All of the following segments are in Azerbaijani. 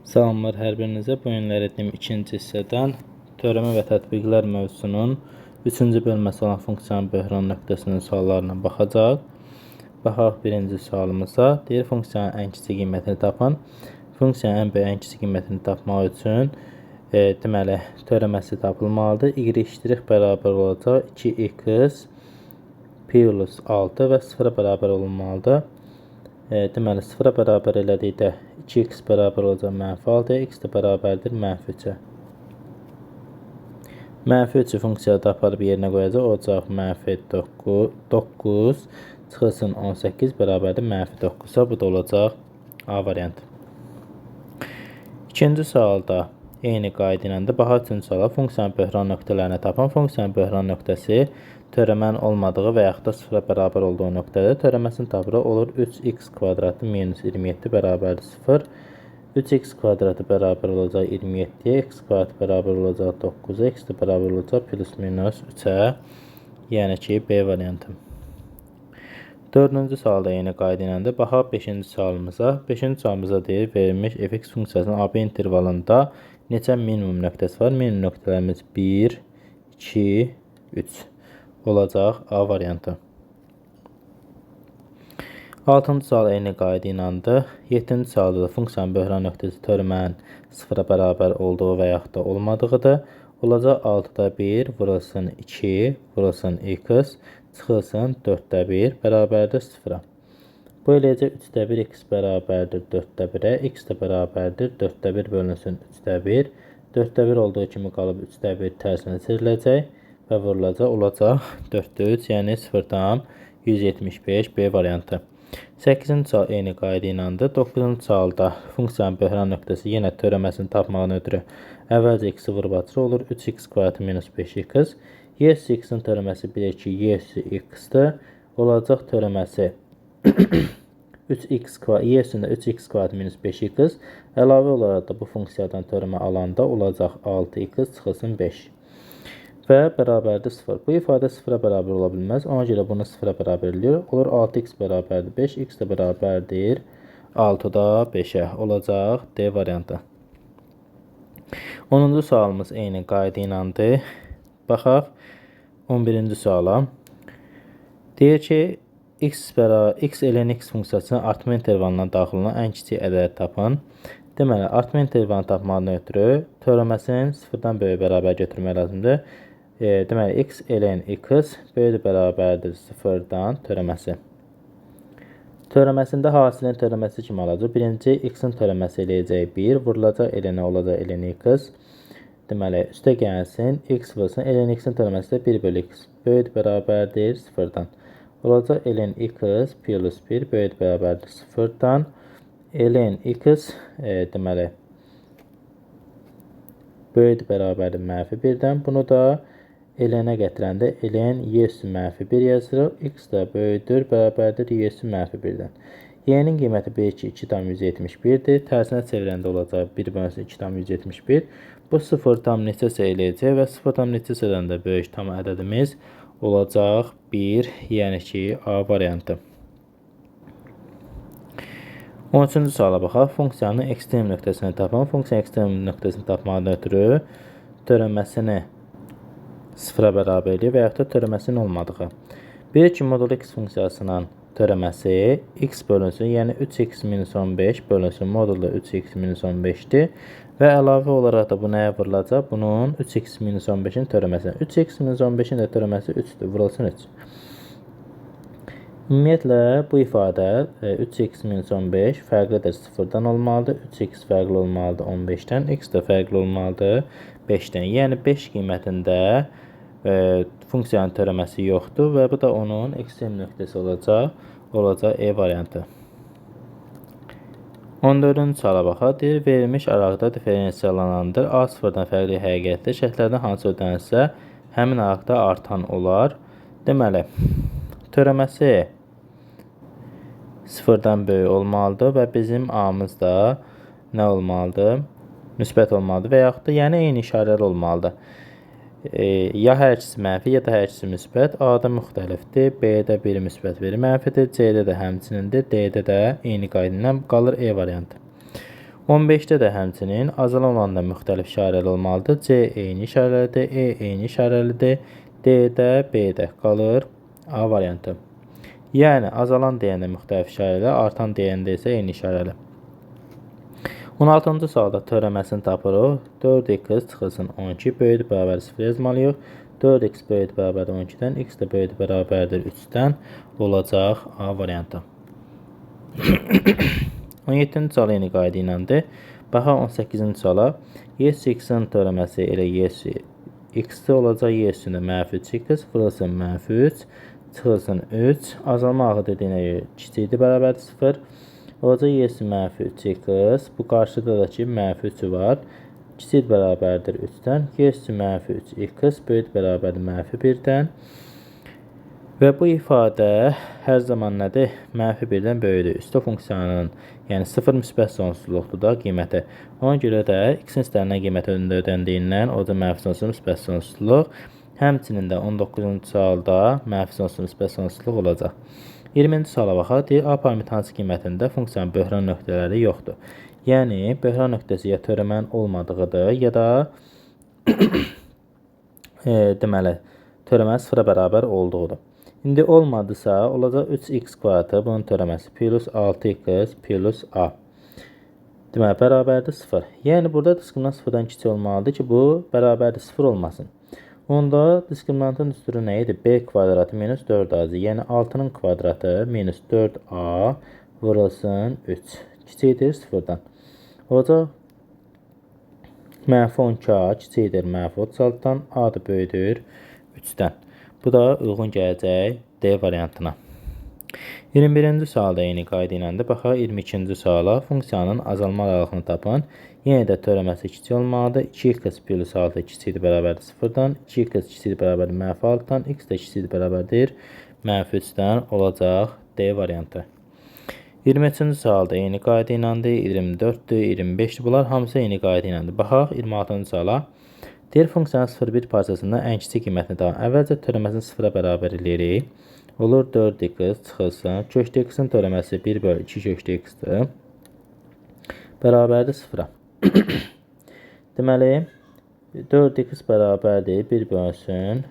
Salamlar hər birinizə. Bu günlər etdiyim ikinci hissədən törəmə və tətbiqlər mövzusunun üçüncü bölməsi olan funksiyanın böhran nöqtəsinin suallarına baxacaq. Baxaq birinci sualımıza. Deyir, funksiyanın ən kiçik qiymətini tapın. Funksiyanın ən böyük, ən kiçik qiymətini tapmaq üçün deməli, törəməsi tapılmalıdır. Y' bərabər olacaq 2x plus 6 və 0-a bərabər olunmalıdır. Deməli, 0-a bərabər elədikdə 2x bərabər olacaq mənfi 6-ya, x də bərabərdir mənfi 3-ə. Mənfi 3-ü funksiyada aparıb yerinə qoyacaq, olacaq mənfi 9, çıxılsın 18 bərabərdir mənfi 9-a, bu da olacaq A variantı. İkinci sualda eyni qayda ilə də baxa üçüncü suala funksiyanın böhran nöqtələrini tapın. Funksiyanın böhran nöqtəsi törəmənin olmadığı və yaxud da sıfıra bərabər olduğu nöqtədə törəməsini tapırıq. Olur 3x kvadratı minus 27 bərabərdir 0. 3x kvadratı bərabər olacaq 27-yə, x kvadratı bərabər olacaq 9-a, x də bərabər olacaq plus minus 3-ə. Yəni ki, B variantı. Dördüncü sualda eyni qayda ilə də baxaq beşinci sualımıza. Beşinci sualımıza deyir, verilmiş fx funksiyasının AB intervalında neçə minimum nöqtəsi var? Minimum nöqtələrimiz 1, 2, 3 olacaq A variantı. Altıncı sual eyni qayda iləndir. Yeddinci sualda da funksiyanın böhran nöqtəsi törəmənin sıfıra bərabər olduğu və yaxud da olmadığıdır. Olacaq 6-da 1 vurulsun 2 vurulsun x çıxılsın 4-də 1 bərabərdir 0-a. Bu eləyəcək 3-də 1 x bərabərdir 4-də 1-ə, x də bərabərdir 4-də 1 bölünsün 3-də 1. 4-də 1 olduğu kimi qalıb 3-də 1 tərsinə çevriləcək və vurulacaq, olacaq 4-də 3, yəni 0,175 B variantı. 8-ci sual eyni qayda iləndir. 9-cu sualda funksiyanın böhran nöqtəsi yenə törəməsini tapmağın ötürü əvvəlcə x-i vurub açır, olur 3x kvadratı minus 5x. Y x-in törəməsi bilək ki, y x-dir. Olacaq törəməsi 3x kvadrat, y üstündə 3x kvadrat minus 5x. Əlavə olaraq da bu funksiyadan törəmə alanda olacaq 6x çıxılsın 5. Və bərabərdir 0. Bu ifadə 0-a bərabər ola bilməz. Ona görə bunu 0-a bərabər eləyir. Olur 6x bərabərdir 5, x də bərabərdir 6-da 5-ə. Olacaq D variantı. 10-cu sualımız eyni qayda iləndir. Baxaq 11-ci suala. Deyir ki, x ln x funksiyasının artma intervalına daxil olan ən kiçik ədədi tapın. Deməli, artma intervalını tapmaqdan ötürü törəməsinin sıfırdan böyük bərabər götürmək lazımdır. Deməli, x ln x böyük bərabərdir sıfırdan törəməsi. Törəməsində hasilin törəməsi kimi alacaq. Birinci, x-in törəməsi eləyəcək 1, vurulacaq ln-ə olacaq ln x. Deməli, üstə gəlsin, x vurulsun, ln x-in törəməsi də 1 bölü x böyük bərabərdir sıfırdan. Olacaq ln x plus 1 böyük bərabərdir sıfırdan. Ln x deməli, böyük bərabərdir mənfi 1-dən. Bunu da ln-ə gətirəndə ln y üstü mənfi 1 yazırıq. X də böyükdür, bərabərdir y üstü mənfi 1-dən. Y-nin qiyməti 1, 2, 2,171-dir. Tərsinə çevirəndə olacaq 1 bölünsün 2,171. Bu 0 tam neçəsə eləyəcək və 0 tam neçəsədən də böyük tam ədədimiz olacaq 1, yəni ki, A variantı. 13-cü suala baxaq. Funksiyanın ekstrem nöqtəsini tapın. Funksiyanın ekstrem nöqtəsini tapmaqdan ötürü törəməsini sıfıra bərabər eləyir və yaxud da törəməsinin olmadığı. 1 2 modul x funksiyasının törəməsi x bölünsün, yəni 3x minus 15 bölünsün modulda 3x minus 15-dir. Və əlavə olaraq da bu nəyə vurulacaq? Bunun 3x minus 15-in törəməsinə. 3x minus 15-in də törəməsi 3-dür. Vurulsun 3. Ümumiyyətlə, bu ifadə 3x minus 15 fərqlidir 0-dan olmalıdır. 3x fərqli olmalıdır 15-dən. X də fərqli olmalıdır 5-dən. Yəni 5 qiymətində funksiyanın törəməsi yoxdur və bu da onun ekstrem nöqtəsi olacaq. Olacaq E variantı. 14-cü suala baxaq. Deyir, verilmiş aralıqda diferansiyallanandır. A sıfırdan fərqli həqiqətdir. Şərtlərdən hansı ödənilsə, həmin aralıqda artan olar. Deməli, törəməsi sıfırdan böyük olmalıdır və bizim A-mız da nə olmalıdır? Müsbət olmalıdır və yaxud da yəni eyni işarəli olmalıdır. Ya hər ikisi mənfi, ya da hər ikisi müsbət. A-da müxtəlifdir, B-də biri müsbət, biri mənfidir, C-də də həmçinindir, D-də də eyni qayda ilə qalır E variantı. 15-də də həmçinin azalan olanda müxtəlif işarəli olmalıdır. C eyni işarəlidir, E eyni işarəlidir, D-də, B-də qalır A variantı. Yəni, azalan deyəndə müxtəlif işarəli, artan deyəndə isə eyni işarəli. 16-cı sualda törəməsini tapırıq. 4x çıxılsın 12, böyükdür bərabər 0 yazmalıyıq. 4x böyükdür bərabərdir 12-dən, x də böyükdür bərabərdir 3-dən olacaq A variantı. 17-ci sual eyni qayda iləndir. Baxaq 18-ci suala. Y-x-in törəməsi elə y-x olacaq. Y üstündə mənfi 3x, vurulsun mənfi 3, çıxılsın 3. Azalma ağı dediyinə görə kiçikdir bərabərdir 0. Olacaq y üstü mənfi 3x. Bu qarşıda da ki, mənfi 3 var. Kiçik bərabərdir 3-dən. Y üstü mənfi 3x böyük bərabərdir mənfi 1-dən. Və bu ifadə hər zaman nədir? Mənfi 1-dən böyükdür. Üstə funksiyanın, yəni 0 müsbət sonsuzluqdur da qiyməti. Ona görə də x-in istənilən qiyməti önündə ödəndiyindən o da mənfi sonsuz müsbət sonsuzluq. Həmçinin də 19-cu sualda mənfi sonsuz müsbət sonsuzluq olacaq. 20-ci suala baxaq. Deyir, A parametri hansı qiymətində funksiyanın böhran nöqtələri yoxdur. Yəni, böhran nöqtəsi ya törəmənin olmadığıdır, ya da deməli, törəmənin sıfıra bərabər olduğudur. İndi olmadısa, olacaq 3x kvadratı, bunun törəməsi plus 6x plus a. Deməli, bərabərdir 0. Yəni, burada diskriminant sıfırdan kiçik olmalıdır ki, bu bərabərdir 0 olmasın. Onda diskriminantın düsturu nə idi? B kvadratı minus 4ac. Yəni, 6-nın kvadratı minus 4a vurulsun 3. Kiçikdir 0-dan. Olacaq mənfi 12a kiçikdir mənfi 36-dan, a da böyükdür 3-dən. Bu da uyğun gələcək D variantına. 21-ci sualda eyni qayda iləndir. Baxaq 22-ci suala. Funksiyanın azalma aralığını tapın. Yenə də törəməsi kiçik olmalıdır. 2x plus 6 kiçikdir bərabərdir 0-dan. 2x kiçikdir bərabərdir mənfi 6-dan. X də kiçikdir bərabərdir mənfi 3-dən olacaq D variantı. 23-cü sualda eyni qayda iləndir. 24-dür, 25-dir. Bunlar hamısı eyni qayda iləndir. Baxaq 26-cı suala. Deyir, funksiyanın 0,1 parçasında ən kiçik qiymətini tapın. Əvvəlcə törəməsini 0-a bərabər eləyirik. Olur 4x çıxılsın. Kökdə x-in törəməsi 1 bölü 2 kökdə x-dir. Bərabərdir 0-a. Deməli, 4x bərabərdir 1 bölünsün.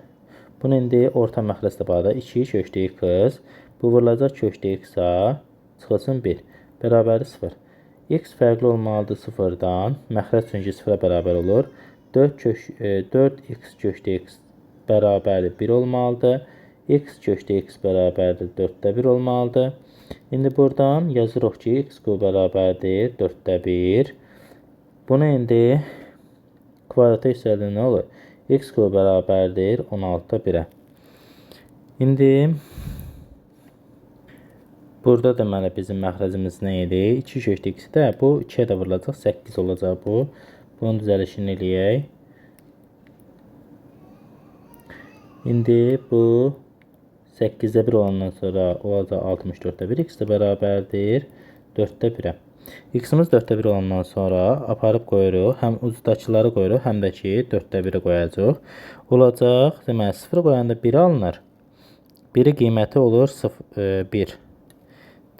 Bunu indi orta məxrəc tapaq. 2 kökdə x. Bu vurulacaq kökdə x-a çıxılsın 1. Bərabərdir 0. X fərqli olmalıdır 0-dan. Məxrəc çünki 0-a bərabər olur. 4x kökdə x bərabərdir 1 olmalıdır. X kökdə x bərabərdir 4-də 1 olmalıdır. İndi buradan yazırıq ki, x qu bərabərdir 4-də 1. Bunu indi kvadrata yüksəldə nə olur? X qu bərabərdir 16-da 1-ə. İndi burada deməli bizim məxrəcimiz nə idi? 2 kökdə x də bu 2-yə də vurulacaq, 8 olacaq bu. Bunun düzəlişini eləyək. İndi bu 8-də 1 olandan sonra olacaq 64-də 1. X də bərabərdir 4-də 1-ə. X-imiz 4-də 1 olandan sonra aparıb qoyuruq. Həm ucdakıları qoyuruq, həm də ki 4-də 1-i qoyacaq. Olacaq, deməli 0 qoyanda 1 alınır. 1-i qiyməti olur 1.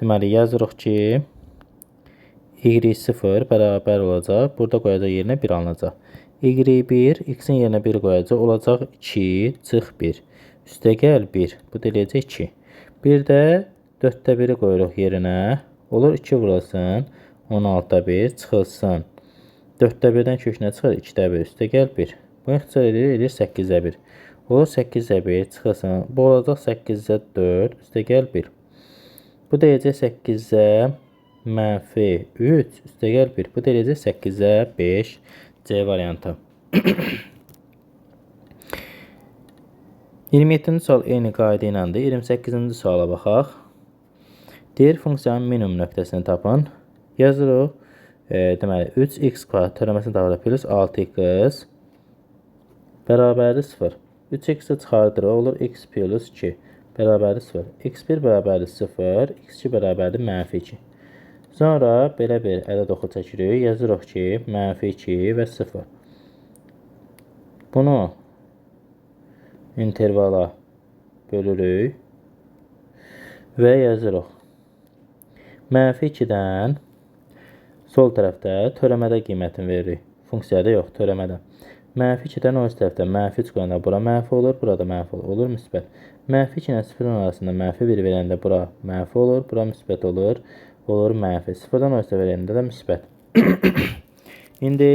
Deməli yazırıq ki y0 bərabər olacaq. Burada qoyacaq yerinə 1 alınacaq. Y1, x-in yerinə 1 qoyacaq. Olacaq 2, çıx 1. Üstə gəl 1. Bu da eləyəcək 2. Bir də 4-də 1-i qoyuruq yerinə. Olur 2 vurulsun. 16-da 1 çıxılsın. 4-də 1-dən kökünə çıxır 2-də 1. Üstə gəl 1. Bunu ixtisar edirik, edir 8-də 1. Olur 8-də 1 çıxılsın. Bu olacaq 8-də 4. Üstə gəl 1. Bu da eləyəcək 8-ə mənfi 3. Üstə gəl 1. Bu da eləyəcək 8-ə 5. C variantı. 27-ci sual eyni qayda iləndir. 28-ci suala baxaq. Deyir, funksiyanın minimum nöqtəsini tapın. Yazırıq. Deməli, 3x kvadrat törəməsini tapırıq. Plus 6x bərabərdir 0. 3x-i çıxardırıq. Olur x plus 2 bərabərdir 0. x1 bərabərdir 0. x2 bərabərdir mənfi 2. Sonra belə bir ədəd oxu çəkirik. Yazırıq ki, mənfi 2 və 0. Bunu intervala bölürük və yazırıq. Mənfi 2-dən Sol tərəfdə törəmədə qiymətini veririk. Funksiyada yox, törəmədə. Mənfi 2-dən o tərəfdə mənfi 3 qoyanda bura mənfi olur, burada mənfi olur, müsbət. Mənfi 2 ilə 0-ın arasında mənfi 1 verəndə bura mənfi olur, bura müsbət olur, olur mənfi. 0-dan o tərəfə verəndə də müsbət. İndi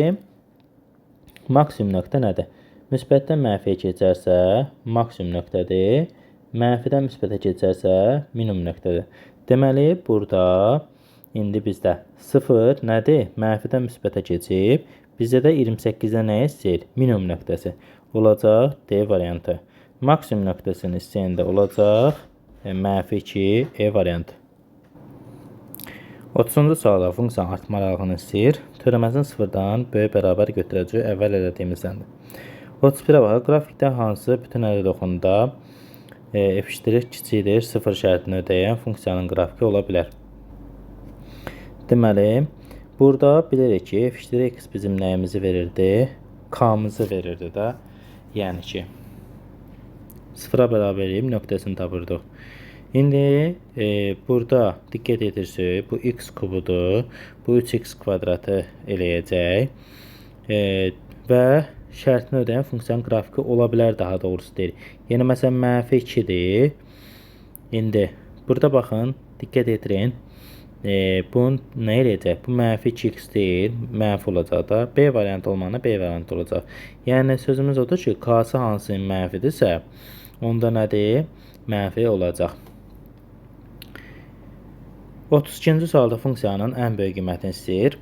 maksimum nöqtə nədir? Müsbətdən mənfiyə keçərsə maksimum nöqtədir. Mənfidən müsbətə keçərsə minimum nöqtədir. Deməli, burada indi bizdə 0 nədir? Mənfidən müsbətə keçib. Bizdə də 28-də nə istəyir? Minimum nöqtəsi. Olacaq D variantı. Maksimum nöqtəsini istəyəndə olacaq mənfi 2 E variantı. 30-cu sualda funksiyanın artma aralığını istəyir. Törəməsini sıfırdan böyük bərabər götürəcək əvvəl elədiyimizdəndir. 31-ə baxaq. Qrafikdə hansı bütün ədəd oxunda f' kiçikdir 0 şərtini ödəyən funksiyanın qrafiki ola bilər. Deməli, burada bilirik ki, f' x bizim nəyimizi verirdi? K-mızı verirdi də. Yəni ki, 0-a bərabər eləyib nöqtəsini tapırdıq. İndi burada diqqət etirsək, bu x kubudur, bu 3x kvadratı eləyəcək və şərtini ödəyən funksiyanın qrafiki ola bilər, daha doğrusu deyir. Yəni, məsələn, mənfi 2-dir. İndi burada baxın, diqqət etirin. Bunu nə eləyəcək? Bu mənfi 2x deyil, mənfi olacaq da. B variantı olmağına B variantı olacaq. Yəni, sözümüz odur ki, K-sı hansı mənfidirsə, onda nədir? Mənfi olacaq. 32-ci sualda funksiyanın ən böyük qiymətini istəyir.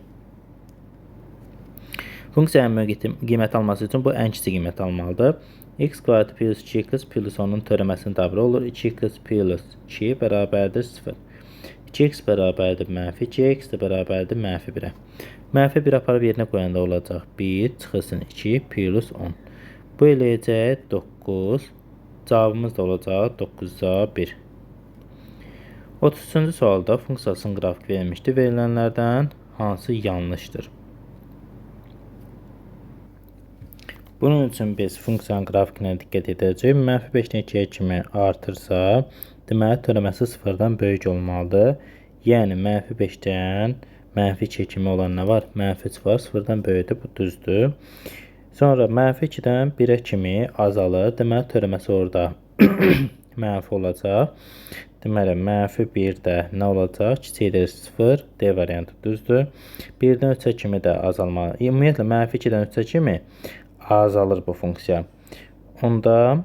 Funksiya ən böyük qiymət alması üçün bu ən kiçik qiymət almalıdır. X kvadratı plus 2x plus onun törəməsinin tabiri olur. 2x plus 2 bərabərdir 0. 2x bərabərdir mənfi 2, x də bərabərdir mənfi 1-ə. Mənfi 1 aparıb yerinə qoyanda olacaq 1 çıxılsın 2 plus 10. Bu eləyəcək 9. Cavabımız da olacaq 9-a 1. 33-cü sualda funksiyasının qrafiki verilmişdir. Verilənlərdən hansı yanlışdır? Bunun üçün biz funksiyanın qrafikinə diqqət edəcəyik. Mənfi 5-dən 2-yə kimi artırsa, deməli törəməsi sıfırdan böyük olmalıdır. Yəni mənfi 5-dən mənfi 2-yə kimi olan nə var? Mənfi 3 var, sıfırdan böyükdür, bu düzdür. Sonra mənfi 2-dən 1-ə kimi azalır. Deməli törəməsi orada mənfi olacaq. Deməli, mənfi 1 də nə olacaq? Kiçikdir 0, D variantı düzdür. 1-dən 3-ə kimi də azalma. Ümumiyyətlə, mənfi 2-dən 3-ə kimi azalır bu funksiya. Onda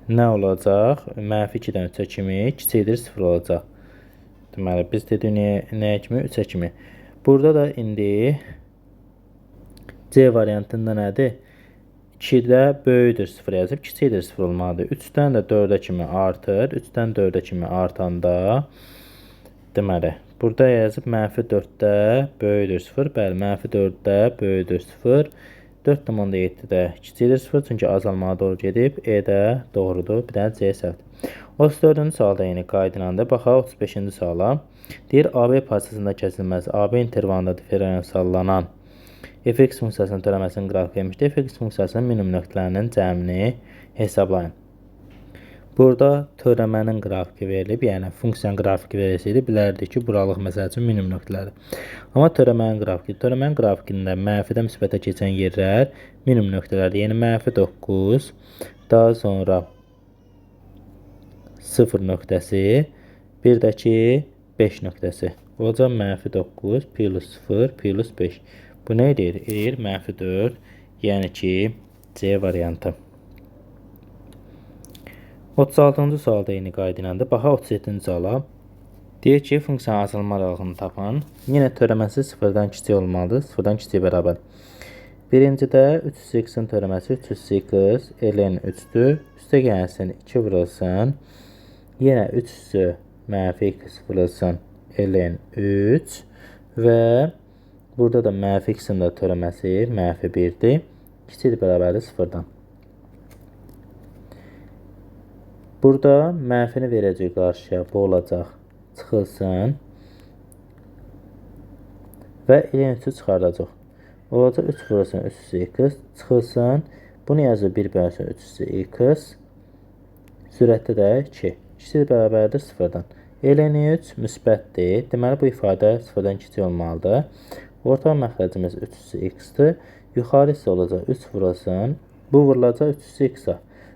nə olacaq? Mənfi 2-dən 3-ə kimi kiçikdir 0 olacaq. Deməli, biz dedik nəyə kimi? 3-ə kimi. Burada da indi C variantında nədir? 2-də böyükdür 0 yazıb, kiçikdir 0 olmalıdır. 3-dən də 4-ə kimi artır. 3-dən 4-ə kimi artanda, deməli, burada yazıb mənfi 4-də böyükdür 0. Bəli, mənfi 4-də böyükdür 0. 4,7-də kiçikdir 0, çünki azalmağa doğru gedib. E də doğrudur. Bir dənə C səhvdir. 34-cü sualda eyni qayda. Baxaq 35-ci suala. Deyir, AB parçasında kəsilməz AB intervalında diferansiallanan fx funksiyasının törəməsinin qrafiki vermişdir. Fx funksiyasının minimum nöqtələrinin cəmini hesablayın. Burada törəmənin qrafiki verilib, yəni funksiyanın qrafiki verilsəydi, bilərdik ki, buralıq məsəl üçün minimum nöqtələrdir. Amma törəmənin qrafiki, törəmənin qrafikində mənfidən müsbətə keçən yerlər minimum nöqtələrdir. Yəni mənfi 9, daha sonra 0 nöqtəsi, bir də ki 5 nöqtəsi. Olacaq mənfi 9 plus 0 plus 5. Bu nə edir? Eləyir mənfi 4, yəni ki, C variantı. 36-cı sualda eyni qayda ilədir. Baxaq 37-ci suala. Deyir ki, funksiyanın azalma aralığını tapın. Yenə törəməsi sıfırdan kiçik olmalıdır. Sıfırdan kiçik bərabər. Birincidə 3x-in törəməsi 3x ln 3-dür. Üstə gəlsin 2 vurulsun. Yenə 3 üstü mənfi x vurulsun ln 3 və burada da mənfi x-in də törəməsi mənfi 1-dir. Kiçikdir bərabərdir sıfırdan. Burada mənfini verəcək qarşıya. Bu olacaq. Çıxılsın. Və ln 3-ü çıxardacaq. Olacaq 3 vurulsun 3 üstü x. Çıxılsın. Bunu yazır 1 bölünsün 3 üstü x. Sürətdə də 2. Kiçikdir bərabərdir sıfırdan. Ln 3 müsbətdir. Deməli, bu ifadə 0-dan kiçik olmalıdır. Ortaq məxrəcimiz 3 üssü x-dir. Yuxarı hissə olacaq 3 vurulsun. Bu vurulacaq 3 üssü x-a.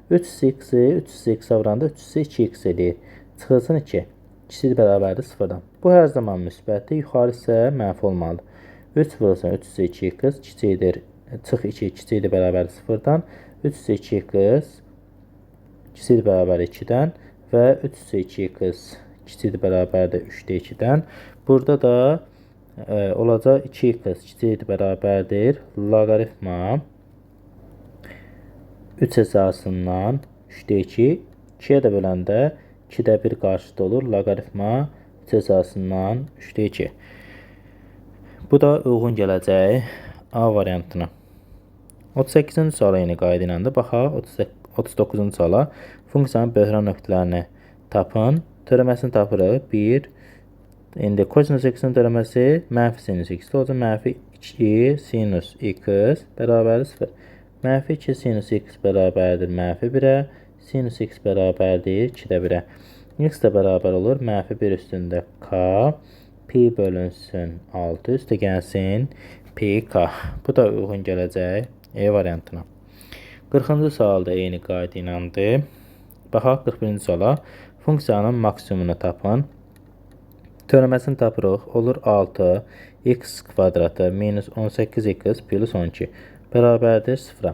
3 üssü x-i 3 üssü x-a vuranda 3 üssü 2x eləyir. Çıxılsın 2. Kiçik bərabərdir 0-dan. Bu hər zaman müsbətdir. Yuxarı hissə mənfi olmalıdır. 3 vurulsun 3 üssü 2x kiçikdir. Çıx 2 kiçikdir bərabərdir 0-dan. 3 üssü 2x kiçikdir bərabər 2-dən və 3 üssü 2x kiçikdir bərabərdir 3-də 2-dən. Burada da olacaq 2x kiçikdir bərabərdir loqaritma 3 əsasından 3-də 2, 2-yə də böləndə 2-də 1 qarşıda olur. Loqaritma 3 əsasından 3-də 2. Bu da uyğun gələcək A variantına. 38-ci suala eyni qayda ilədir. Baxaq 39-cu suala. Funksiyanın böhran nöqtələrini tapın. Törəməsini tapırıq. 1. İndi kosinus x-in törəməsi mənfi sinus x-dir. Olacaq mənfi 2 sinus x bərabərdir 0. Mənfi 2 sinus x bərabərdir mənfi 1-ə. Sinus x bərabərdir 2-də 1-ə. X də bərabər olur mənfi 1 üstündə k. Pi bölünsün 6 üstə gəlsin pi k. Bu da uyğun gələcək E variantına. 40-cı sual da eyni qayda ilədir. Baxaq 41-ci suala. Funksiyanın maksimumunu tapın. Törəməsini tapırıq. Olur 6 x kvadratı minus 18x plus 12 bərabərdir 0-a.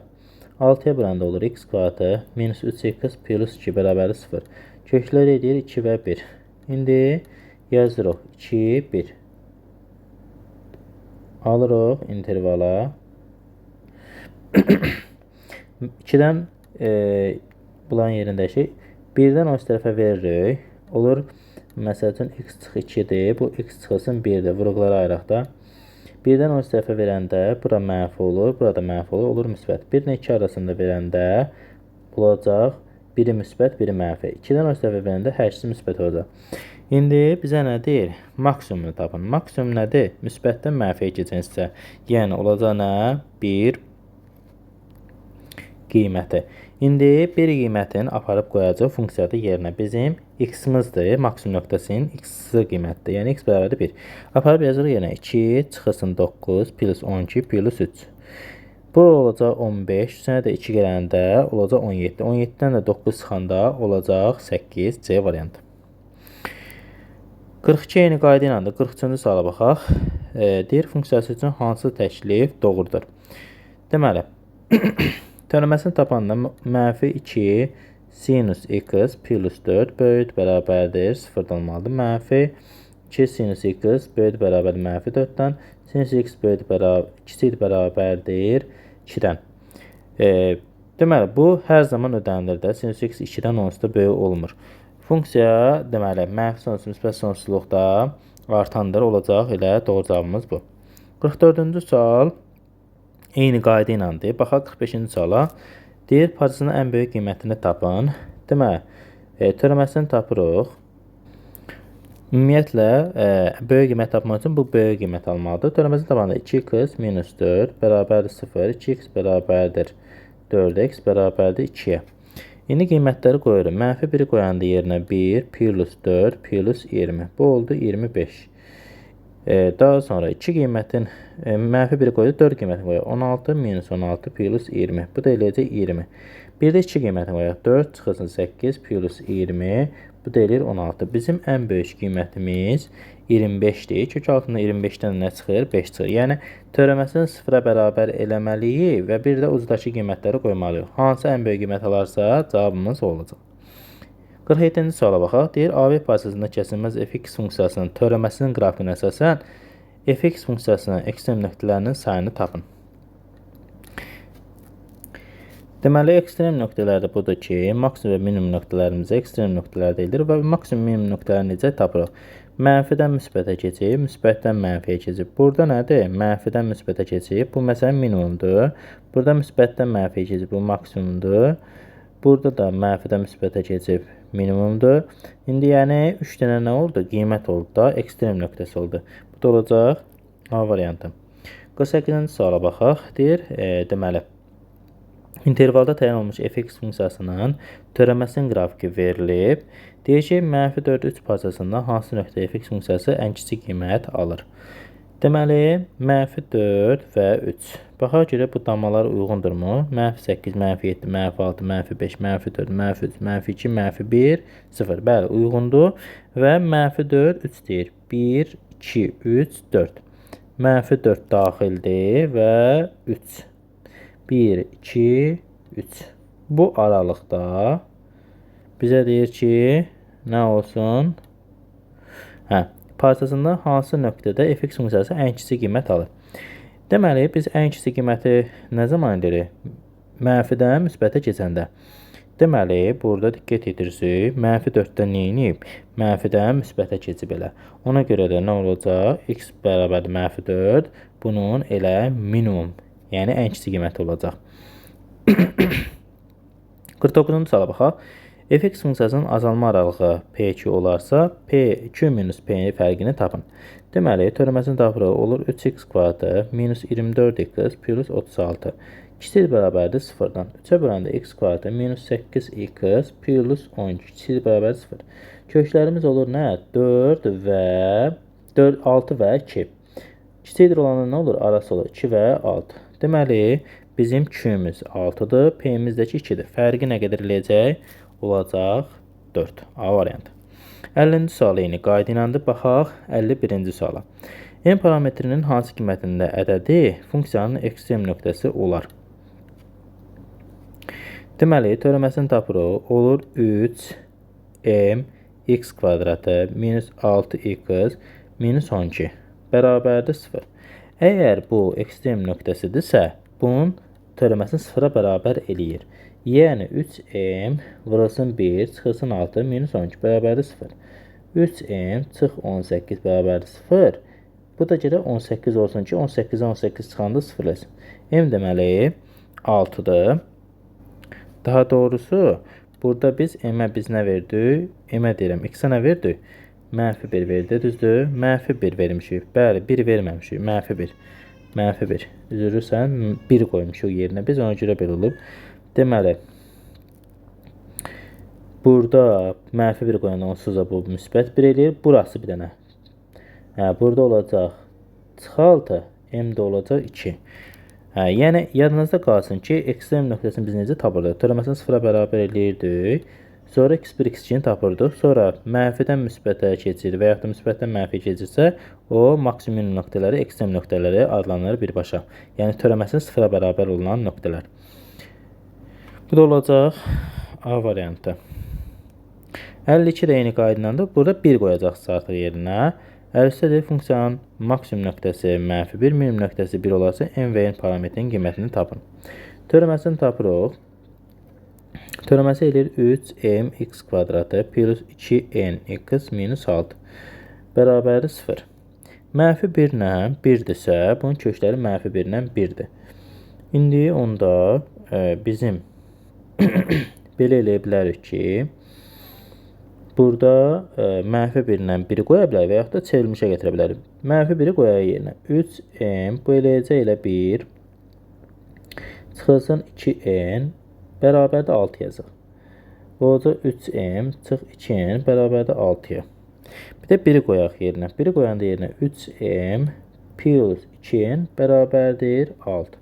6-ya böləndə olur x kvadratı minus 3x plus 2 bərabərdir 0. Köklər edir 2 və 1. İndi yazırıq 2, 1. Alırıq intervala. 2-dən bulan yerindəki 1-dən o tərəfə veririk. Olur, məsəl üçün, x çıx 2-dir. Bu x çıxılsın 1-dir. Vuruqları ayıraq da. 1-dən o tərəfə verəndə bura mənfi olur, burada mənfi olur, olur müsbət. 1 ilə 2 arasında verəndə olacaq biri müsbət, biri mənfi. 2-dən o tərəfə verəndə hər ikisi müsbət olacaq. İndi bizə nə deyir? Maksimumunu tapın. Maksimum nədir? Müsbətdən mənfiyə keçən hissə. Yəni olacaq nə? 1 qiyməti. İndi bir qiymətini aparıb qoyacaq funksiyada yerinə. Bizim x-imizdir, maksimum nöqtəsinin x-i qiymətidir. Yəni x bərabərdir 1. Aparıb yazırıq yerinə 2 çıxılsın 9 plus 12 plus 3. Bu olacaq 15. Üstünə də 2 gələndə olacaq 17. 17-dən də 9 çıxanda olacaq 8 C variantı. 42 eyni qayda ilədir. 43-cü suala baxaq. Deyir funksiyası üçün hansı təklif doğrudur? Deməli, törəməsini tapanda mənfi 2 sinus x plus 4 böyük bərabərdir 0-dan olmalıdır. Mənfi 2 sinus x böyük bərabərdir mənfi 4-dən. Sinus x böyük bərabər, kiçik bərabərdir 2-dən. Deməli, bu hər zaman ödənilir də. Sinus x 2-dən onsuz da böyük olmur. Funksiya, deməli, mənfi sonsuz, müsbət sonsuzluqda artandır olacaq. Elə doğru cavabımız bu. 44-cü sual eyni qayda ilədir. Baxaq 45-ci suala. Deyir, parçasının ən böyük qiymətini tapın. Deməli, törəməsini tapırıq. Ümumiyyətlə, böyük qiymət tapmaq üçün bu böyük qiymət almalıdır. Törəməsini tapanda 2x minus 4 bərabərdir 0, 2x bərabərdir 4x bərabərdir 2-yə. İndi qiymətləri qoyuruq. Mənfi 1-i qoyanda yerinə 1 plus 4 plus 20. Bu oldu 25. Daha sonra 2 qiymətin mənfi 1-i qoyduq, 4 qiymətini qoyaq. 16 minus 16 plus 20. Bu da eləyəcək 20. Bir də 2 qiymətini qoyaq. 4 çıxılsın 8 plus 20. Bu da eləyir 16. Bizim ən böyük qiymətimiz 25-dir. Kök altında 25-dən nə çıxır? 5 çıxır. Yəni törəməsini 0-a bərabər eləməliyik və bir də ucdakı qiymətləri qoymalıyıq. Hansı ən böyük qiymət alarsa cavabımız olacaq. 47-ci suala baxaq. Deyir, AB parçasında kəsilməz fx funksiyasının törəməsinin qrafikinə əsasən fx funksiyasının ekstrem nöqtələrinin sayını tapın. Deməli, ekstrem nöqtələr də budur ki, maksimum və minimum nöqtələrimizə ekstrem nöqtələr deyilir və maksimum minimum nöqtələri necə tapırıq? Mənfidən müsbətə keçib, müsbətdən mənfiyə keçib. Burada nədir? Mənfidən müsbətə keçib. Bu məsələn minimumdur. Burada müsbətdən mənfiyə keçib, bu maksimumdur. Burada da mənfidən müsbətə keçib, minimumdur. İndi yəni 3 dənə nə oldu? Qiymət oldu da, ekstrem nöqtəsi oldu. Bu da olacaq A variantı. 48-ci suala baxaq. Deyir, deməli, İntervalda təyin olunmuş fx funksiyasının törəməsinin qrafiki verilib. Deyir ki, mənfi 4, 3 parçasında hansı nöqtə fx funksiyası ən kiçik qiymət alır? Deməli, mənfi 4 və 3. Baxaq görə bu dammalar uyğundurmu? Mənfi 8, mənfi 7, mənfi 6, mənfi 5, mənfi 4, mənfi 3, mənfi 2, mənfi 1, 0. Bəli, uyğundur. Və mənfi 4, 3 deyir. 1, 2, 3, 4. Mənfi 4 daxildir və 3. 1, 2, 3. Bu aralıqda bizə deyir ki, nə olsun? Hə, parçasında hansı nöqtədə fx funksiyası ən kiçik qiymət alır? Deməli, biz ən kiçik qiyməti nə zaman edirik? Mənfidən müsbətə keçəndə. Deməli, burada diqqət edirsiniz, mənfi 4-dən nə edib? Mənfidən müsbətə keçib elə. Ona görə də nə olacaq? X bərabərdir mənfi 4. Bunun elə minimum, yəni ən kiçik qiyməti olacaq. 49-cu suala baxaq. Fx funksiyasının azalma aralığı P2 olarsa, P2 minus P fərqini tapın. Deməli, törəməsini tapırıq. Olur 3x kvadratı minus 24x plus 36. Kiçik bərabərdir 0-dan. 3-ə böləndə x kvadratı minus 8x plus 12. Kiçik bərabərdir 0. Köklərimiz olur nə? 4 və 4, 6 və 2. Kiçikdir olanda nə olur? Arası olur 2 və 6. Deməli, bizim Q-miz 6-dır, P-miz də ki 2-dir. Fərqi nə qədər eləyəcək? Olacaq 4. A variantı. 50-ci sual eyni qayda iləndir. Baxaq 51-ci suala. M parametrinin hansı qiymətində ədədi funksiyanın ekstrem nöqtəsi olar? Deməli, törəməsini tapırıq. Olur 3 m x kvadratı minus 6x minus 12 bərabərdir 0. Əgər bu ekstrem nöqtəsidirsə, bunun törəməsini 0-a bərabər eləyir. Yəni 3m vurulsun 1 çıxılsın 6 minus 12 bərabərdir 0. 3m çıx 18 bərabərdir 0. Bu da gərək 18 olsun ki, 18-ə 18 çıxanda 0 eləsin. M deməli 6-dır. Daha doğrusu, burada biz m-ə biz nə verdik? M-ə deyirəm, x-ə nə verdik? Mənfi 1 verdi, düzdür? Mənfi 1 vermişik. Bəli, 1 verməmişik. Mənfi 1. Mənfi 1. Üzürürsən, 1 qoymuşuq yerinə. Biz ona görə belə olub. Deməli, burada mənfi 1 qoyanda onsuz da bu müsbət 1 eləyir. Burası bir dənə. Hə, burada olacaq çıx 6, m də olacaq 2. Hə, yəni yadınızda qalsın ki, ekstrem nöqtəsini biz necə tapırdıq? Törəməsini 0-a bərabər eləyirdik. Sonra x1, x2-ni tapırdıq. Sonra mənfidən müsbətə keçir və yaxud da müsbətdən mənfiyə keçirsə, o maksimum nöqtələri, ekstrem nöqtələri adlanır birbaşa. Yəni törəməsini 0-a bərabər olunan nöqtələr. Bu da olacaq A variantı. 52 də eyni qayda. Burada 1 qoyacaqsınız artıq yerinə. 53-də funksiyanın maksimum nöqtəsi mənfi 1, minimum nöqtəsi 1 olarsa, m və n parametrinin qiymətini tapın. Törəməsini tapırıq. Törəməsi eləyir 3m x kvadratı plus 2nx minus 6 bərabərdir 0. Mənfi 1 ilə 1-dirsə, bunun kökləri mənfi 1 ilə 1-dir. İndi onda bizim belə eləyə bilərik ki, burada mənfi 1 ilə 1-i qoya bilərik və yaxud da çevrilmişə gətirə bilərik. Mənfi 1-i qoyaq yerinə. 3m bu eləyəcək elə 1 çıxılsın 2n bərabərdir 6 yazıq. Olacaq 3m çıx 2n bərabərdir 6-ya. Bir də 1-i qoyaq yerinə. 1-i qoyanda yerinə 3m plus 2n bərabərdir 6.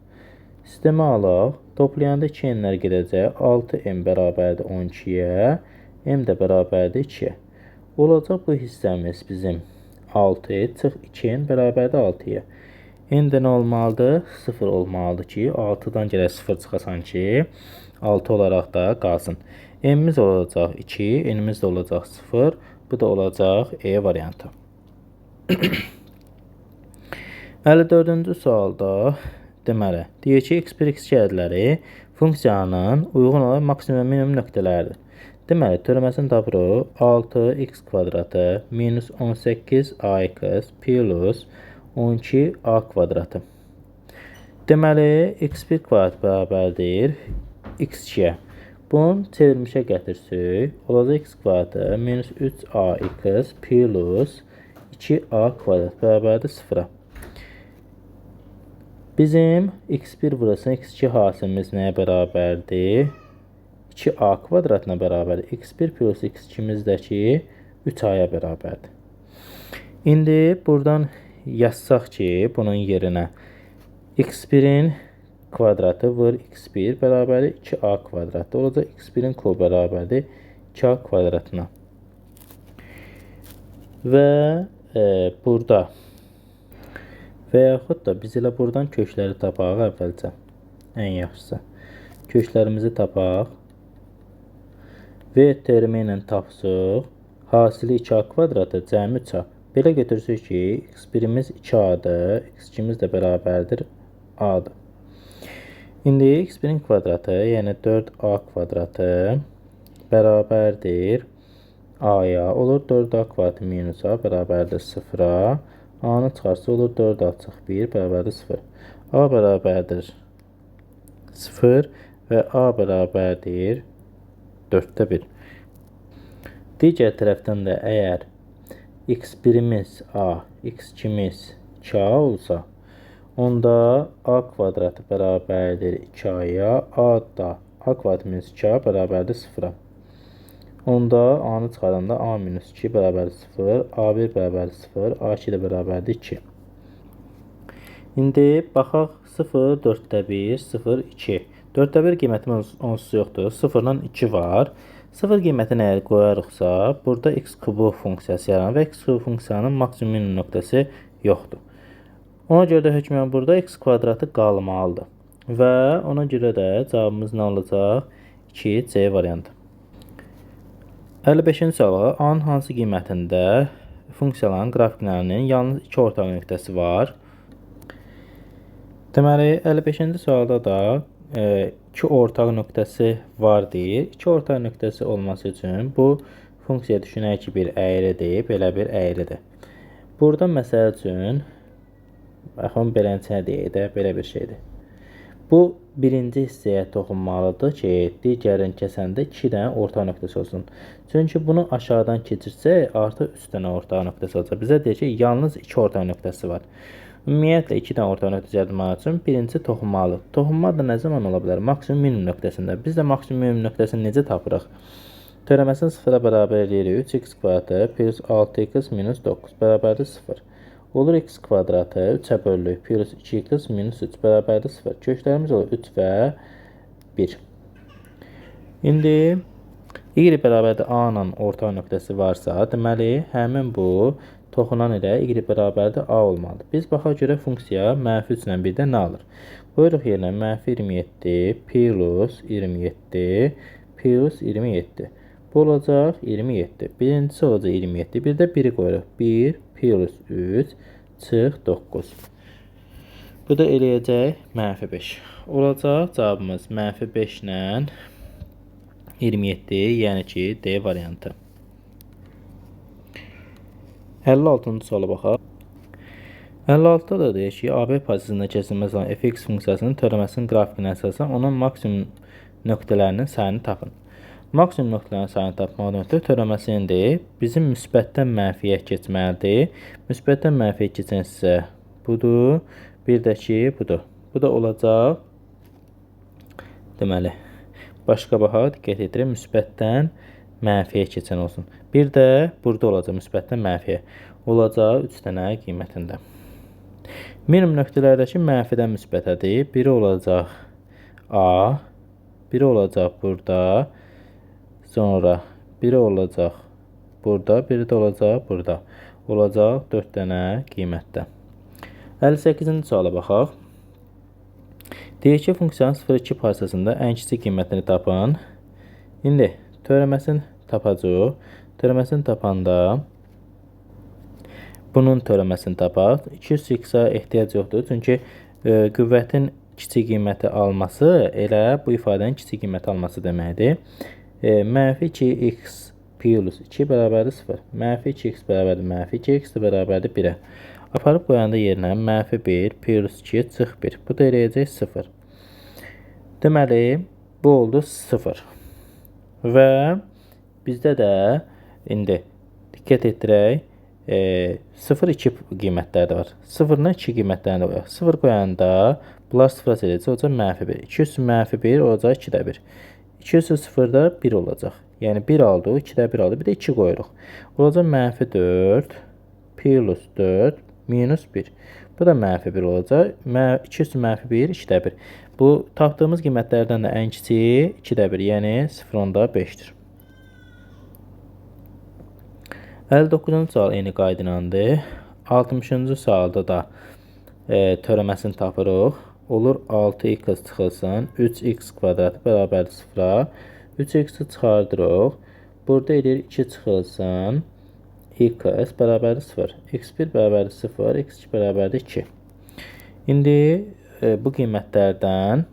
Sistemə alaq. Toplayanda 2n-lər gedəcək. 6m bərabərdir 12-yə. M də bərabərdir 2-yə. Olacaq bu hissəmiz bizim 6 çıx 2n bərabərdir 6-ya. N də nə olmalıdır? 0 olmalıdır ki, 6-dan gərək 0 çıxasan ki, 6 olaraq da qalsın. M-imiz olacaq 2, N-imiz də olacaq 0. Bu da olacaq E variantı. 54-cü sualda deməli, deyir ki, x1, x2 ədədləri funksiyanın uyğun olan maksimum və minimum nöqtələridir. Deməli, törəməsini tapırıq. 6x kvadratı minus 18ax plus 12a kvadratı. Deməli, x1 kvadrat bərabərdir x2-yə. Bunu çevrilmişə gətirsək, olacaq x kvadratı minus 3ax plus 2a kvadrat bərabərdir 0-a. Bizim x1 vurulsun x2 hasilimiz nəyə bərabərdir? 2a kvadratına bərabərdir. X1 plus x2-miz də ki 3a-ya bərabərdir. İndi buradan yazsaq ki, bunun yerinə x1-in kvadratı vur x1 bərabərdir 2a kvadratı olacaq. X1-in kubu bərabərdir 2a kvadratına. Və burada və yaxud da biz elə buradan kökləri tapaq əvvəlcə. Ən yaxşısı. Köklərimizi tapaq. V terimi ilə tapsıq. Hasili 2a kvadratı cəmi 3a. Belə götürsək ki, x1-imiz 2a-dır, x2-miz də bərabərdir a-dır. İndi x1-in kvadratı, yəni 4a kvadratı bərabərdir a-ya. Olur 4a kvadratı minus a bərabərdir 0-a. A-nı çıxarsa olur 4a çıx 1 bərabərdir 0. A bərabərdir 0 və a bərabərdir 4-də 1. Digər tərəfdən də əgər x1-imiz a, x2-miz 2a olsa, onda a kvadratı bərabərdir 2a-ya, a da a kvadratı minus 2a bərabərdir 0-a. Onda a-nı çıxaranda a minus 2 bərabərdir 0, a1 bərabərdir 0, a2 də bərabərdir 2. İndi baxaq 0, 4-də 1, 0, 2. 4-də 1 qiymətimiz onsuz yoxdur. 0-dan 2 var. 0 qiymətini əgər qoyarıqsa, burada x kubu funksiyası yaranır və x kubu funksiyanın maksimum minimum nöqtəsi yoxdur. Ona görə də hökmən burada x kvadratı qalmalıdır. Və ona görə də cavabımız nə olacaq? 2 C variantı. 55-ci suala A-nın hansı qiymətində funksiyaların qrafiklərinin yalnız 2 ortaq nöqtəsi var? Deməli, 55-ci sualda da 2 ortaq nöqtəsi var deyir. 2 ortaq nöqtəsi olması üçün bu funksiya düşünək ki, bir əyridir, belə bir əyridir. Burada məsəl üçün, baxın, beləncə deyək də, belə bir şeydir. Bu birinci hissəyə toxunmalıdır ki, digərini kəsəndə 2 dənə ortaq nöqtəsi olsun. Çünki bunu aşağıdan keçirsək, artıq 3 dənə ortaq nöqtəsi olacaq. Bizə deyir ki, yalnız 2 ortaq nöqtəsi var. Ümumiyyətlə, 2 dənə ortaq nöqtəsi yaratmaq üçün birincisi toxunmalıdır. Toxunma da nə zaman ola bilər? Maksimum minimum nöqtəsində. Biz də maksimum minimum nöqtəsini necə tapırıq? Törəməsini 0-a bərabər eləyirik. 3x kvadratı plus 6x minus 9 bərabərdir 0. Olur x kvadratı 3-ə bölülük plus 2x minus 3 bərabərdir 0. Köklərimiz olur 3 və 1. İndi y bərabərdir a ilə ortaq nöqtəsi varsa, deməli, həmin bu toxunan ilə y bərabərdir a olmalıdır. Biz baxaq görə funksiya mənfi 3 ilə 1-də nə alır? Qoyuruq yerinə mənfi 27 plus 27 plus 27. Bu olacaq 27. Birincisi olacaq 27. Bir də 1-i qoyuruq. 1 plus 3 çıx 9. Bu da eləyəcək mənfi 5. Olacaq cavabımız mənfi 5 ilə 27, yəni ki, D variantı. 56-cı suala baxaq. 56-da da deyir ki, AB pozisiyasında kəsilməz olan fx funksiyasının törəməsinin qrafikinə əsasən onun maksimum nöqtələrinin sayını tapın. Maksimum nöqtələrin sayını tapmaqdan ötürü törəməsindir. Bizim müsbətdən mənfiyə keçməlidir. Müsbətdən mənfiyə keçən hissə budur. Bir də ki, budur. Bu da olacaq. Deməli, başqa baxaq, diqqət etirin, müsbətdən mənfiyə keçən olsun. Bir də burada olacaq müsbətdən mənfiyə. Olacaq 3 dənə qiymətində. Minimum nöqtələrdəki mənfidən müsbətədir. Biri olacaq A, biri olacaq burada. Sonra biri olacaq burada, biri də olacaq burada. Olacaq 4 dənə qiymətdə. 58-ci suala baxaq. Deyir ki, funksiyanın 0,2 parçasında ən kiçik qiymətini tapın. İndi törəməsini tapacağıq. Törəməsini tapanda bunun törəməsini tapaq. 200x-a ehtiyac yoxdur. Çünki qüvvətin kiçik qiyməti alması elə bu ifadənin kiçik qiyməti alması deməkdir. Mənfi 2x plus 2 bərabərdir 0. Mənfi 2x bərabərdir mənfi 2x də bərabərdir 1-ə. Aparıb qoyanda yerinə mənfi 1 plus 2 çıx 1. Bu da eləyəcək 0. Deməli, bu oldu 0. Və bizdə də indi diqqət etdirək, 0, 2 qiymətləri də var. 0-dan 2 qiymətlərini də qoyaq. 0 qoyanda bunlar 0-a eləyəcək, olacaq mənfi 1. 2 üstü mənfi 1 olacaq 2-də 1. 2 üstü 0-da 1 olacaq. Yəni 1 aldıq, 2-də 1 aldıq, bir də 2 qoyuruq. Olacaq mənfi 4 plus 4 minus 1. Bu da mənfi 1 olacaq. 2 üstü mənfi 1, 2-də 1. Bu tapdığımız qiymətlərdən də ən kiçiyi 2-də 1, yəni 0,5-dir. 59-cu sual eyni qayda ilədir. 60-cı sualda da törəməsini tapırıq. Olur 6x çıxılsın, 3x kvadratı bərabərdir 0-a. 3x-i çıxardırıq. Burada edir 2 çıxılsın, x bərabərdir 0. x1 bərabərdir 0, x2 bərabərdir 2. İndi bu qiymətlərdən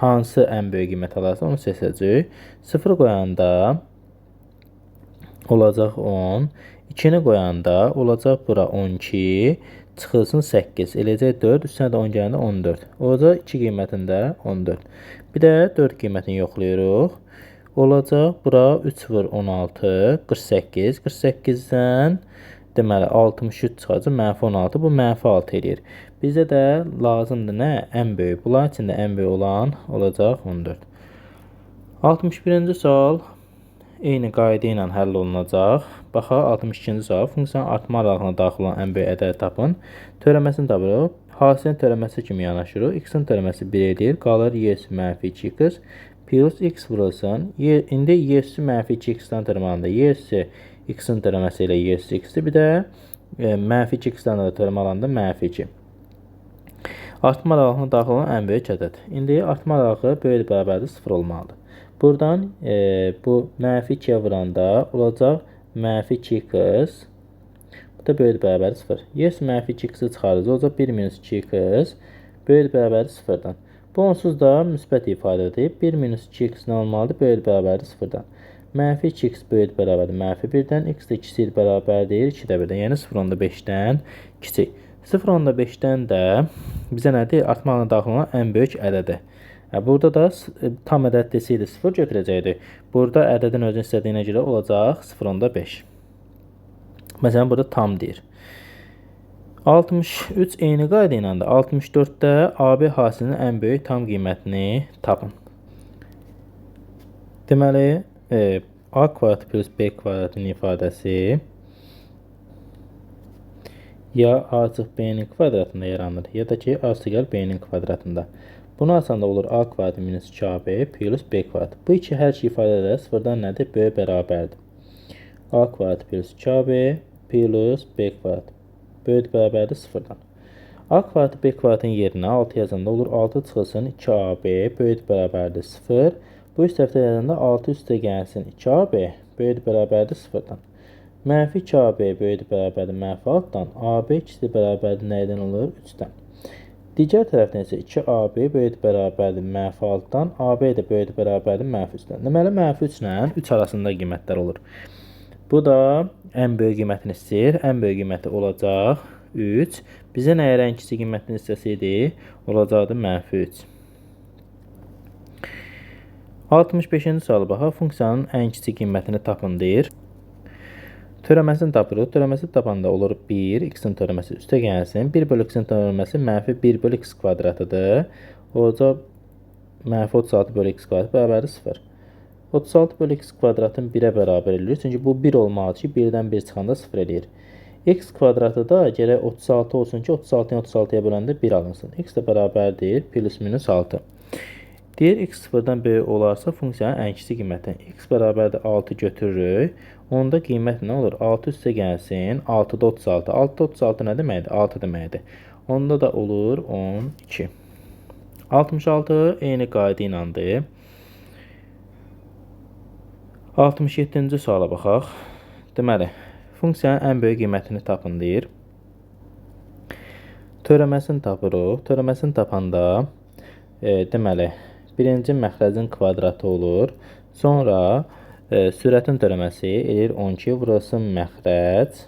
hansı ən böyük qiymət alarsa onu seçəcəyik. 0 qoyanda olacaq 10. 2-ni qoyanda olacaq bura 12, çıxılsın 8. Eləcək 4, üstünə də 10 gələndə 14. Olacaq 2 qiymətində 14. Bir də 4 qiymətini yoxlayırıq. Olacaq bura 3 vur 16, 48. 48-dən deməli 63 çıxacaq, mənfi 16. Bu mənfi 6 eləyir. Bizə də lazımdır nə? Ən böyük. Bunların içində ən böyük olan olacaq 14. 61-ci sual eyni qayda ilə həll olunacaq. Baxaq 62-ci sual. Funksiyanın artma aralığına daxil olan ən böyük ədədi tapın. Törəməsini tapırıq. Hasilin törəməsi kimi yanaşırıq. X-in törəməsi 1 eləyir. Qalır y mənfi 2x plus x vurulsun. İndi y üstü mənfi 2x-dən törəmə alanda y üstü x-in törəməsi ilə y üstü x-dir. Bir də mənfi 2x-dən də törəmə alanda mənfi 2. Artma aralığına daxil olan ən böyük ədəd. İndi artma aralığı böyük bərabərdir 0 olmalıdır. Buradan bu mənfi 2-yə vuranda olacaq mənfi 2x. Bu da böyük bərabərdir 0. Y üstü mənfi 2x-i çıxarırız. Olacaq 1 minus 2x böyük bərabərdir 0-dan. Bu onsuz da müsbət ifadədir. 1 minus 2x nə olmalıdır? Böyük bərabərdir 0-dan. Mənfi 2x böyük bərabərdir mənfi 1-dən. X də kiçik bərabərdir 2-də 1-dən. Yəni 0,5-dən kiçik. 0,5-dən də bizə nədir? Artma aralığına daxil olan ən böyük ədədi. Burada da tam ədəd desəydi 0 götürəcəkdik. Burada ədədin özünü istədiyinə görə olacaq 0,5. Məsələn, burada tam deyir. 63 eyni qayda ilə də 64-də AB hasilinin ən böyük tam qiymətini tapın. Deməli, A kvadrat plus B kvadratının ifadəsi ya A çıx B-nin kvadratında yaranır, ya da ki, A üstəgəl B-nin kvadratında. Bunu açanda olur A kvadratı minus 2AB plus B kvadratı. Bu iki hər iki ifadə də sıfırdan nədir? Böyük bərabərdir. A kvadratı plus 2AB plus B kvadratı böyük bərabərdir sıfırdan. A kvadratı B kvadratın yerinə 6 yazanda olur 6 çıxılsın 2AB böyük bərabərdir 0. Bu üst tərəfdə yazanda 6 üstə gəlsin 2AB böyük bərabərdir sıfırdan. Mənfi 2AB böyük bərabərdir mənfi 6-dan. AB kiçik bərabərdir nədən olur? 3-dən. Digər tərəfdən isə 2AB böyük bərabərdir mənfi 6-dan, AB də böyük bərabərdir mənfi 3-dən. Deməli, mənfi 3 ilə 3 arasında qiymətlər olur. Bu da ən böyük qiymətini istəyir. Ən böyük qiyməti olacaq 3. Bizə əgər ən kiçik qiymətini istəsəydi, olacaqdı mənfi 3. 65-ci suala baxaq. Funksiyanın ən kiçik qiymətini tapın deyir. Törəməsini tapırıq. Törəməsini tapanda olur 1, x-in törəməsi üstə gəlsin. 1 bölü x-in törəməsi mənfi 1 bölü x kvadratıdır. Olacaq mənfi 36 bölü x kvadratı bərabərdir 0. 36 bölü x kvadratın 1-ə bərabər eləyir. Çünki bu 1 olmalıdır ki, 1-dən 1 çıxanda 0 eləyir. X kvadratı da gərək 36 olsun ki, 36-nı 36-ya böləndə 1 alınsın. X də bərabərdir plus minus 6. Deyir, x sıfırdan böyük olarsa funksiyanın ən kiçik qiyməti. X bərabərdir 6 götürürük. Onda qiymət nə olur? 6 üstə gəlsin. 6-da 36. 6-da 36 nə deməkdir? 6 deməkdir. Onda da olur 12. 66 eyni qayda ilədir. 67-ci suala baxaq. Deməli, funksiyanın ən böyük qiymətini tapın deyir. Törəməsini tapırıq. Törəməsini tapanda deməli, birinci məxrəcin kvadratı olur. Sonra sürətin törəməsi eləyir 12 vurulsun məxrəc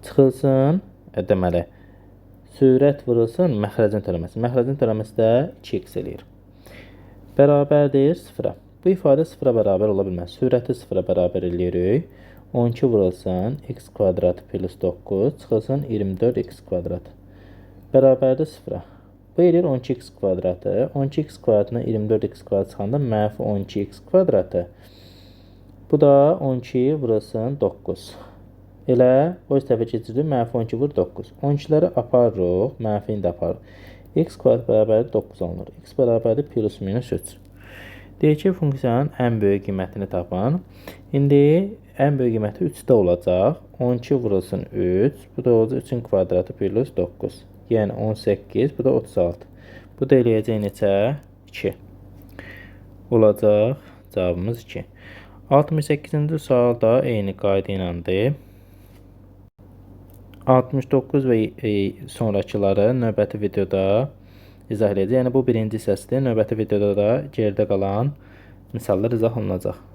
çıxılsın, deməli, sürət vurulsun məxrəcin törəməsi. Məxrəcin törəməsi də 2x eləyir. Bərabərdir 0-a. Bu ifadə 0-a bərabər ola bilməz. Sürəti 0-a bərabər eləyirik. 12 vurulsun x kvadratı plus 9 çıxılsın 24x kvadrat. Bərabərdir 0-a. Bu eləyir 12x kvadratı. 12x kvadratına 24x kvadrat çıxanda mənfi 12x kvadratı. Bu da 12 vurulsun 9. Elə o tərəfə keçirdik. Mənfi 12 vur 9. 12-ləri aparırıq. Mənfini də aparırıq. X kvadrat bərabərdir 9 olunur. X bərabərdir plus minus 3. Deyir ki, funksiyanın ən böyük qiymətini tapın. İndi ən böyük qiyməti 3-də olacaq. 12 vurulsun 3. Bu da olacaq 3-ün kvadratı plus 9. Yəni 18, bu da 36. Bu da eləyəcək neçə? 2. Olacaq cavabımız 2. 68-ci sual da eyni qayda iləndir. 69 və sonrakıları növbəti videoda izah edəcək. Yəni bu birinci hissəsidir. Növbəti videoda da geridə qalan misallar izah olunacaq.